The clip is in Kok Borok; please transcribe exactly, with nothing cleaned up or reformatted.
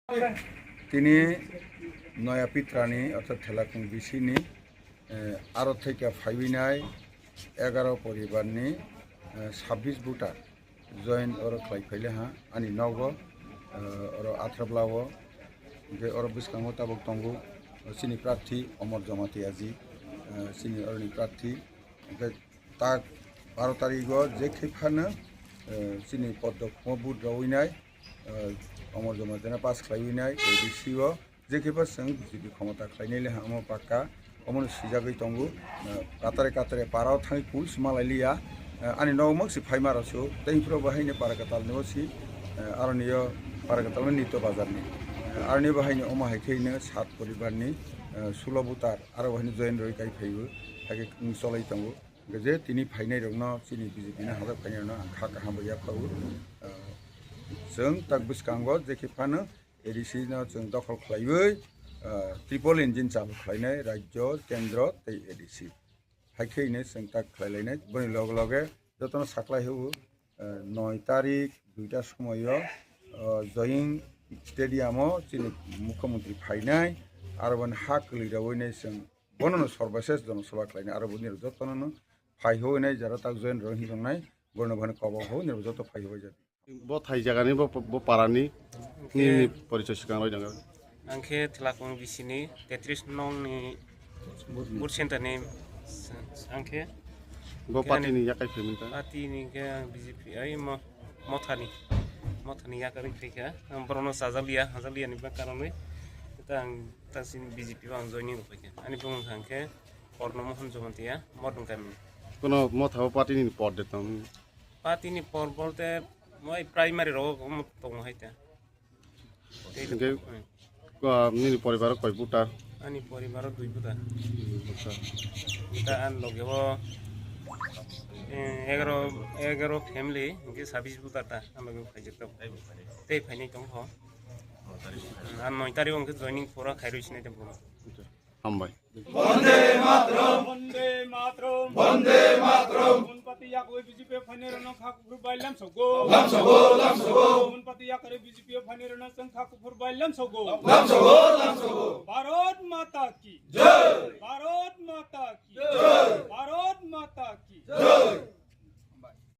Tini Noya Pitrani, orthat Thelakung bisini, eh, aro theke phaiwinai egaro poribarni, eh, sabbish voter join oro khlai phaile ha ani nogo, eh, oro Athrabla o, hingke oro bwskango tabuk tongo, eh, chini prarthi Omor Jamatia ji, eh, chini oroni prarthi, hingke tak baro tarigo je khe phano, eh, chini poddo khumo vote rowinai, eh, Omor Jamatia pass khlaiwinai A D C o, je khe pa chwng B J P khomota khlainai le hamo pakka, omono swijagwi tongo, eh, katare katare parao thangwi kul sima lailiya, eh, ani nogo mwksi phaima rw su, tei phuru bo haino Parakatalni o si, eh, aroni o Parakatalni Nitto Bazarni, eh, aroni bo haino omo hai khe ino sat poribarni, eh, sulo butar, aro bo haino join rwi kai phaibo, hai khe wng cholai tongo. Hingke je tini phainai rokno chini B J P ni hajak phainai rokno ang kha kaham bo yaphao. Ah, chwng tak bwskango je khe phano A D C no chwng dokhol khlaiwi, ah, triple engine chalu khlainai rajyo, kendro tei A D C. Hai khe hwnwi chwng tak khlai lainai. Boni loge loge jotono saklai hwgo, ah, noi tarik duita somoio, ah, Joying Stadium o chini Mukhyamantri phainai, aro boni ha kwlwi rwui nai chwng Bono no sorbases jono sabha khlainai, aro bo nirok jotono no phai hwnwi nai jara tak join rw hinwi tongnai, bono bo kobo hwnwi nirok joto phai hwnwi jadi. Bo thai jagani, bo, bo parani, nini porichoi swkang roi nang. Ang khe Thelakung bisini tetris nong ni booth center ni, ang khe bo party ni yakai phaimani ta? Party ni khe ang B J P ai mo-, mothani, mothani yakarwi phaikha. Ang borokno chajakliya, chajakliya ni karonwi ta ang ta chini B J P o ang joining rw phaikha. Ani bumung kha ang khe Korno Mohan Jamatia, Modon kami. Kono motha o party ni por de tong? Party ni por bolte moi primary rogo tongo hai ta. Tei hingke, hmm. Ko, nini poribar o koi buta? Ani poribar o dui buta. Buta. Buta an loge o, eh, egaro, egaro family, hingke sabbish buta ta, an loge o khaijak ta. Tei phainai tong kho. An noi tarik o hingke joining pura khairoi sinai tong kho. Hambai. Bande Mataram! Bande Mataram! Bande Mataram! Munpati yakarwi B J P phainai rokno kha kuphur bai lamsogo. Lamsogo, lamsogo! Munpati yakarwi B J P phainai rokno chwng kha kuphur bai lamsogo. Lamsogo, lamsogo! Bharat Mata ki! Jai! Bharat Mata ki! Jai! Bharat Mata ki! Jai!